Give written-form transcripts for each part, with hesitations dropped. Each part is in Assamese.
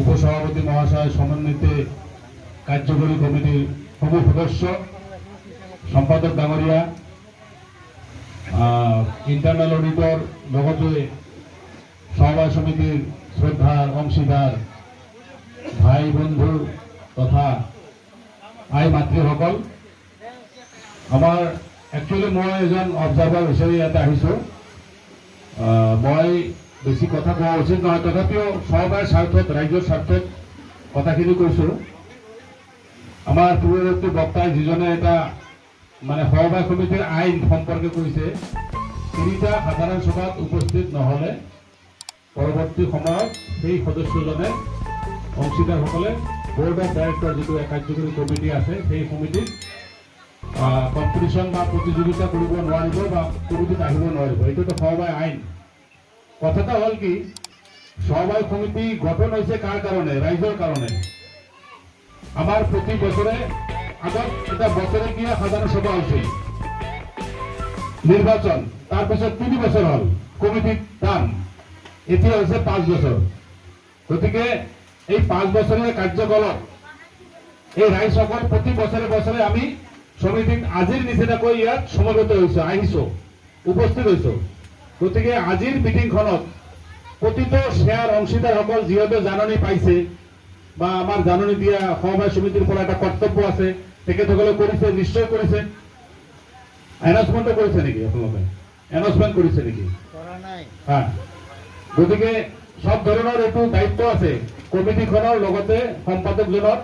উপসভাপতি মহাশয় সমন্বিতে কাৰ্যকৰী কমিটিৰ সমূহ সদস্য, সম্পাদক ডাঙৰীয়া, ইণ্টাৰনেল অডিটৰ, লগতে সমবায় সমিতিৰ শ্ৰদ্ধাৰ অংশীদাৰ ভাই বন্ধু তথা আই মাতৃসকল, আমাৰ একচুৱেলি মই এজন অবজাৰ্ভাৰ হিচাপে ইয়াতে আহিছোঁ। মই বেছি কথা কোৱা উচিত নহয়, তথাপিও সমবায়ৰ স্বাৰ্থত, ৰাইজৰ স্বাৰ্থত কথাখিনি কৈছোঁ। আমাৰ পূৰ্বৱৰ্তী বক্তাই যিজনে এটা মানে সমবায় সমিতিৰ আইন সম্পৰ্কে কৈছে, তিনিটা সাধাৰণ সভাত উপস্থিত নহ'লে পৰৱৰ্তী সময়ত সেই সদস্যজনে, অংশীদাৰসকলে বৰ্ড অফ ডাইৰেক্টৰ যিটো কাৰ্যকৰী কমিটি আছে, সেই সমিতিত কম্পিটিশ্যন বা প্ৰতিযোগিতা কৰিব নোৱাৰিব বা কমিটিত আহিব নোৱাৰিব। এইটোতো সমবায় আইন। কথাটা হ'ল কি, সমবায় সমিতি গঠন হৈছে কাৰ কাৰণে? ৰাইজৰ কাৰণে। আমাৰ প্ৰতি বছৰে, আগত এটা বছৰেকীয়া সাধাৰণ সভা হৈছিল, নিৰ্বাচন, তাৰপিছত 3 বছৰ হ'ল কমিটিৰ টাৰ্ম, এতিয়া হৈছে 5 বছৰ। গতিকে এই 5 বছৰীয়া কাৰ্যকালত এই ৰাইজসকল প্ৰতি বছৰে বছৰে আমি সমিতিত আজিৰ নিচিনাকৈ ইয়াত সমবেত হৈছো, আহিছো, উপস্থিত হৈছো। গতিকে আজিৰ মিটিংখনত প্ৰতিটো শ্বেয়াৰ অংশীদাৰসকল যিহেতু জাননী পাইছে বা আমাৰ জাননী দিয়া সমবায় সমিতিৰ পৰা এটা কৰ্তব্য আছে, তেখেতসকলে কৰিছে, নিশ্চয় কৰিছে। এনাউন্সমেণ্টো কৰিছে নেকি আপোনালোকে? এনাউন্সমেণ্ট কৰিছে নেকি? কৰা নাই। হা, গতিকে চব ধৰণৰ এইটো দায়িত্ব আছে কমিটিখনৰ লগতে সম্পাদকজনৰ।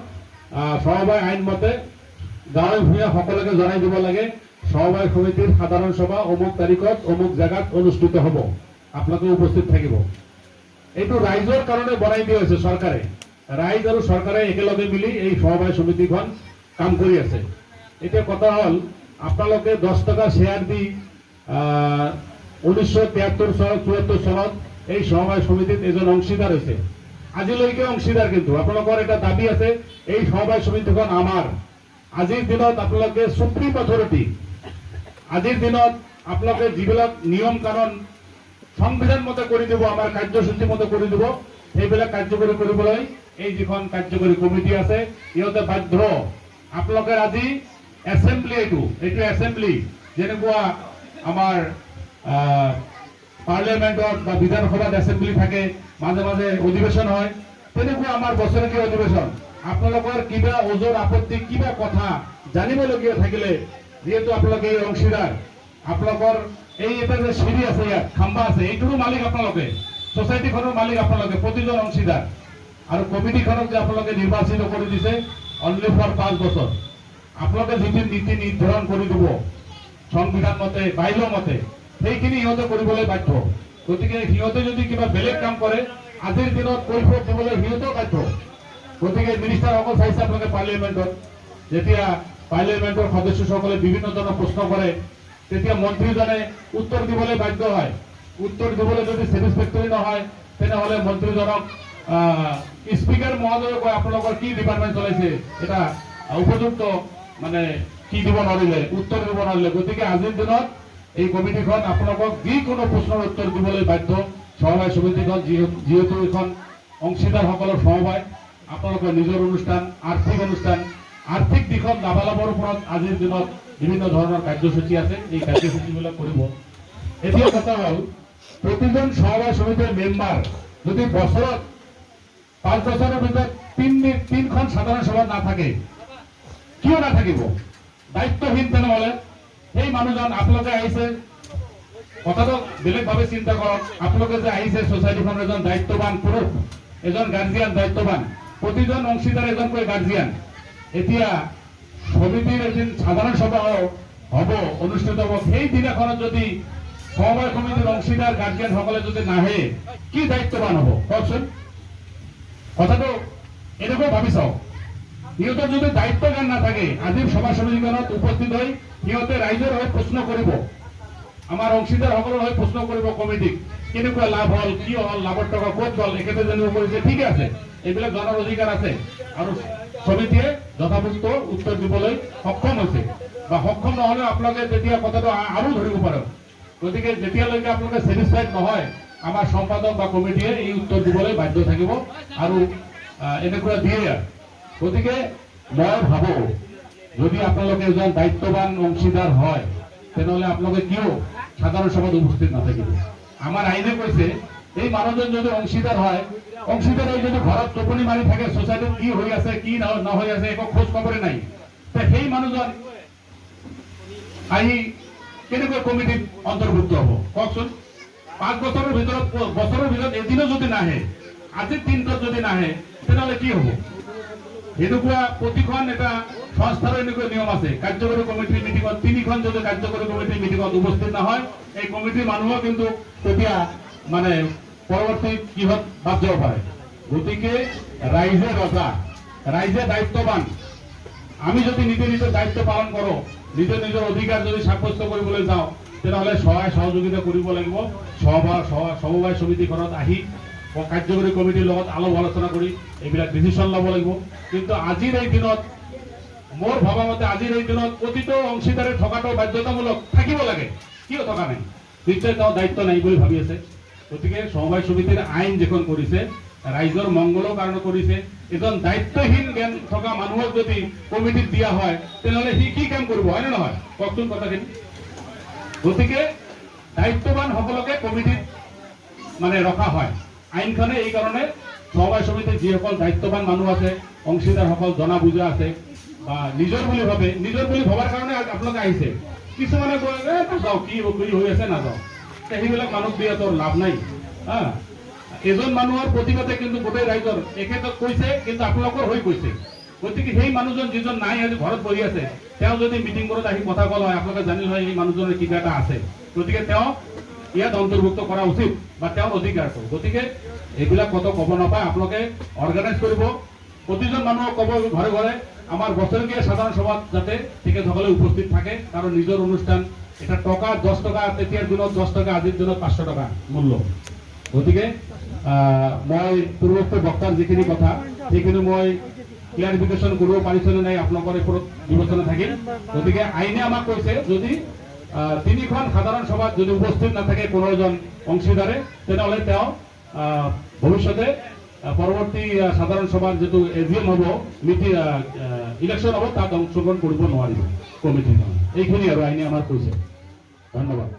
সমবায় আইন মতে গাঁৱে ভূঞে সকলোকে জনাই দিব লাগে, সমবায় সমিতিৰ সাধাৰণ সভা অমুক তাৰিখত অমুক জেগাত অনুষ্ঠিত হ'ব, আপোনালোকে উপস্থিত থাকিব। এইটো ৰাইজৰ কাৰণে বনাই দিয়া হৈছে চৰকাৰে। ৰাইজ আৰু চৰকাৰে একেলগে মিলি এই সমবায় সমিতিখন কাম কৰি আছে। এতিয়া কথা হ'ল, আপোনালোকে 10 টকা শ্বেয়াৰ দি 1973 চনত, 74 চনত এই সমবায় সমিতিত এজন অংশীদাৰ হৈছে, আজিলৈকে অংশীদাৰ। কিন্তু আপোনালোকৰ এটা দাবী আছে, এই সমবায় সমিতিখন আমাৰ। আজিৰ দিনত আপোনালোকে সুপ্ৰিম অথৰিটি। আজিৰ দিনত আপোনালোকে যিবিলাক নিয়ম কানুন সংবিধান মতে কৰি দিব, আমাৰ কাৰ্যসূচী মতে কৰি দিব, সেইবিলাক কাৰ্যকৰী কৰিবলৈ এই যিখন কাৰ্যকৰী কমিটি আছে, ইহঁতে বাধ্য। আপোনালোকে আজি এছেম্বলি, এইটো এছেম্বলি, যেনেকুৱা আমাৰ পাৰ্লিয়ামেণ্টত বা বিধানসভাত এছেম্বলি থাকে, মাজে মাজে অধিৱেশন হয়, তেনেকুৱা আমাৰ বছৰেকীয়া অধিৱেশন। আপোনালোকৰ কিবা ওজৰ আপত্তি, কিবা কথা জানিবলগীয়া থাকিলে, যিহেতু আপোনালোকে এই অংশীদাৰ, আপোনালোকৰ এই এটা যে চিৰি আছে ইয়াত, খাম্বা আছে, এইটোৰো মালিক আপোনালোকে, ছ'চাইটিখনৰ মালিক আপোনালোকে, প্ৰতিজন অংশীদাৰ। আৰু কমিটিখনক যে আপোনালোকে নিৰ্বাচিত কৰি দিছে অনলি ফৰ 5 বছৰ, আপোনালোকে যিটো নীতি নিৰ্ধাৰণ কৰি দিব সংবিধান মতে, বাইল মতে, সেইখিনি সিহঁতে কৰিবলৈ বাধ্য। গতিকে সিহঁতে যদি কিবা বেলেগ কাম কৰে, আজিৰ দিনত কৈফিয়ত দিবলৈ সিহঁতেও বাধ্য। গতিকে মিনিষ্টাৰসকল চাইছে আপোনালোকে, পাৰ্লিয়ামেণ্টত যেতিয়া পাৰ্লিয়ামেণ্টৰ সদস্যসকলে বিভিন্ন ধৰণৰ প্ৰশ্ন কৰে, তেতিয়া মন্ত্ৰীজনে উত্তৰ দিবলৈ বাধ্য হয়। উত্তৰ দিবলৈ যদি ছেটিছফেক্টৰী নহয়, তেনেহ'লে মন্ত্ৰীজনক স্পীকাৰ মহোদয়ে কয়, আপোনালোকৰ কি ডিপাৰ্টমেণ্ট চলাইছে, এটা উপযুক্ত মানে কি দিব নোৱাৰিলে, উত্তৰ দিব নোৱাৰিলে। গতিকে আজিৰ দিনত এই কমিটিখন আপোনালোকক যিকোনো প্ৰশ্নৰ উত্তৰ দিবলৈ বাধ্য। সমবায় সমিতিখন যিহেতু এখন অংশীদাৰসকলৰ সমবায়, আপোনালোকৰ নিজৰ অনুষ্ঠান, আৰ্থিক অনুষ্ঠান, আৰ্থিক দিশত লাভালাভৰ ওপৰত আজিৰ দিনত বিভিন্ন ধৰণৰ কাৰ্যসূচী আছে, এই কাৰ্যসূচীবিলাক কৰিব। এতিয়া কথা হ'ল, প্ৰতিজন সমবায় সমিতিৰ মেম্বাৰ যদি বছৰত 5 বছৰৰ ভিতৰত তিনখন সাধাৰণ সভাত নাথাকে, কিয় নাথাকিব? দায়িত্বহীন তেনেহ'লে সেই মানুহজন। আপোনালোকে আহিছে, কথাটো বেলেগভাৱে চিন্তা কৰক। আপোনালোকে যে আহিছে, ছ'চাইটিখনৰ এজন দায়িত্ববান পুৰুষ, এজন গাৰ্জিয়ান দায়িত্ববান, প্ৰতিজন অংশীদাৰ এজনকৈ গাৰ্জিয়ান। এতিয়া সমিতিৰ এদিন সাধাৰণ সভা হ'ব, অনুষ্ঠিত হ'ব, সেই দিনাখনত যদি সমবায় সমিতিৰ অংশীদাৰ গাৰ্জিয়ানসকলে যদি নাহে, কি দায়িত্ববান হ'ব কওকচোন? কথাটো এনেকৈ ভাবি চাওক। সিহঁতৰ যদি দায়িত্ব জ্ঞান নাথাকে, আজিৰ সভা সমিতিখনত উপস্থিত হৈ সিহঁতে ৰাইজৰ হৈ প্ৰশ্ন কৰিব, আমাৰ অংশীদাৰসকলৰ হৈ প্ৰশ্ন কৰিব কমিটিক, কেনেকুৱা লাভ হ'ল, কিয় হ'ল, লাভৰ টকা ক'ত গ'ল, এখেতে জানিব কৰিছে, ঠিকে আছে, এইবিলাক জনাৰ অধিকাৰ আছে। আৰু সমিতিয়ে যথাযথ উত্তৰ দিবলৈ সক্ষম হৈছে বা সক্ষম নহ'লে আপোনালোকে তেতিয়া কথাটো আৰু ধৰিব পাৰে। গতিকে যেতিয়ালৈকে আপোনালোকে ছেটিছফাইড নহয়, আমাৰ সম্পাদক বা কমিটিয়ে এই উত্তৰ দিবলৈ বাধ্য থাকিব। আৰু এনেকুৱা দিয়ে আৰু। গতিকে মই ভাবোঁ যদি আপোনালোকে এজন দায়িত্ববান অংশীদাৰ হয়, তেনেহ'লে আপোনালোকে কিয় সাধাৰণ সভাত উপস্থিত নাথাকিব? আমাৰ আইনে কৈছে এই মানুহজন যদি অংশীদাৰ হয়, অংশীদাৰ হৈ যদি ঘৰত টোপনি মাৰি থাকে, ছ'চাইটিত কি হৈ আছে কি নহৈ আছে একো খোজ খবৰে নাই, সেই মানুহজন আহি কেনেকৈ কমিটিত অন্তৰ্ভুক্ত হ'ব কওকচোন? 5 বছৰৰ ভিতৰত, বছৰৰ ভিতৰত এদিনো যদি নাহে, আজিৰ দিনটোত যদি নাহে, তেনেহ'লে কি হ'ব? এনেকুৱা প্ৰতিখন এটা সংস্থাৰো এনেকুৱা নিয়ম আছে। কাৰ্যকৰী কমিটিৰ মিটিঙত 3খন যদি কাৰ্যকৰী কমিটিৰ মিটিঙত উপস্থিত নহয়, এই কমিটিৰ মানুহো কিন্তু তেতিয়া মানে পৰৱৰ্তী কিহত বাদ যাব পাৰে। গতিকে ৰাইজে ৰজা, ৰাইজে দায়িত্ববান। আমি যদি নিজে নিজৰ দায়িত্ব পালন কৰোঁ, নিজৰ নিজৰ অধিকাৰ যদি সাব্যস্ত কৰিবলৈ যাওঁ, তেনেহ'লে সহায় সহযোগিতা কৰিব লাগিব। সমবায় সমিতিখনত আহি কাৰ্যকৰী কমিটিৰ লগত আলোপ আলোচনা কৰি এইবিলাক ডিচিশ্যন ল'ব লাগিব। কিন্তু আজিৰ এই দিনত মোৰ ভবা মতে আজিৰ এই দিনত প্ৰতিটো অংশীদাৰে থকাটো বাধ্যতামূলক থাকিব লাগে। কিয় থকা নাই? নিশ্চয় তেওঁ দায়িত্ব নাই বুলি ভাবি আছে। গতিকে সমবায় সমিতিৰ আইন যিখন কৰিছে, ৰাইজৰ মংগলৰ কাৰণে কৰিছে। এজন দায়িত্বহীন জ্ঞান থকা মানুহক যদি কমিটিত দিয়া হয়, তেনেহ'লে সি কি কাম কৰিব, হয়নে নহয় কওকচোন কথাখিনি? গতিকে দায়িত্ববান সকলকে কমিটিত মানে ৰখা হয় আইনখনে। এই কাৰণে সমবায় সমিতিৰ যিসকল দায়িত্ববান মানুহ আছে, অংশীদাৰসকল জনা বুজা আছে বা নিজৰ বুলি ভাবে, নিজৰ বুলি ভবাৰ কাৰণে আপোনালোকে আহিছে। কিছুমানে কয় নাযাওঁ, কি হৈ আছে নাযাওঁ, সেইবিলাক মানুহক দিয়াটোৰ লাভ নাই। হা, এজন মানুহৰ প্ৰতিবাদে কিন্তু গোটেই ৰাইজৰ, এখেতক কৈছে কিন্তু আপোনালোকৰ হৈ কৈছে। গতিকে সেই মানুহজন যিজন নাই আজি ঘৰত বহি আছে, তেওঁ যদি মিটিংবোৰত আহি কথা ক'ল হয়, আপোনালোকে জানিল হয় এই মানুহজনৰ কিবা এটা আছে। গতিকে তেওঁ ইয়াত অন্তৰ্ভুক্ত কৰা উচিত বা তেওঁৰ অধিকাৰটো। গতিকে এইবিলাক কথা ক'ব নাপায়। আপোনালোকে অৰ্গেনাইজ কৰিব, প্ৰতিজন মানুহক ক'ব ঘৰে ঘৰে আমাৰ বছৰেকীয়া সাধাৰণ সভাত যাতে তেখেতসকলে উপস্থিত থাকে। কাৰণ নিজৰ অনুষ্ঠান এটা টকা 10 টকা, তেতিয়াৰ দিনত 10 টকা, আজিৰ দিনত 500 টকা মূল্য। গতিকে মই পূৰ্বৱৰ্তী বক্তাৰ যিখিনি কথা সেইখিনি মই ক্লিয়াৰিফিকেশ্যন কৰিব পাৰিছোঁ নে নাই আপোনালোকৰ ওপৰত বিবেচনা থাকিল। গতিকে আইনে আমাক কৈছে যদি 3খন সাধাৰণ সভাত যদি উপস্থিত নাথাকে কোনোজন অংশীদাৰে, তেনেহ'লে তেওঁ ভৱিষ্যতে পৰৱৰ্তী সাধাৰণ সভাৰ যিটো এজিএম হ'ব, মিটিং ইলেকশ্যন হ'ব, তাত অংশগ্ৰহণ কৰিব নোৱাৰিব কমিটিৰ কাৰণে। এইখিনি আৰু আইনে আমাক কৈছে। ধন্যবাদ।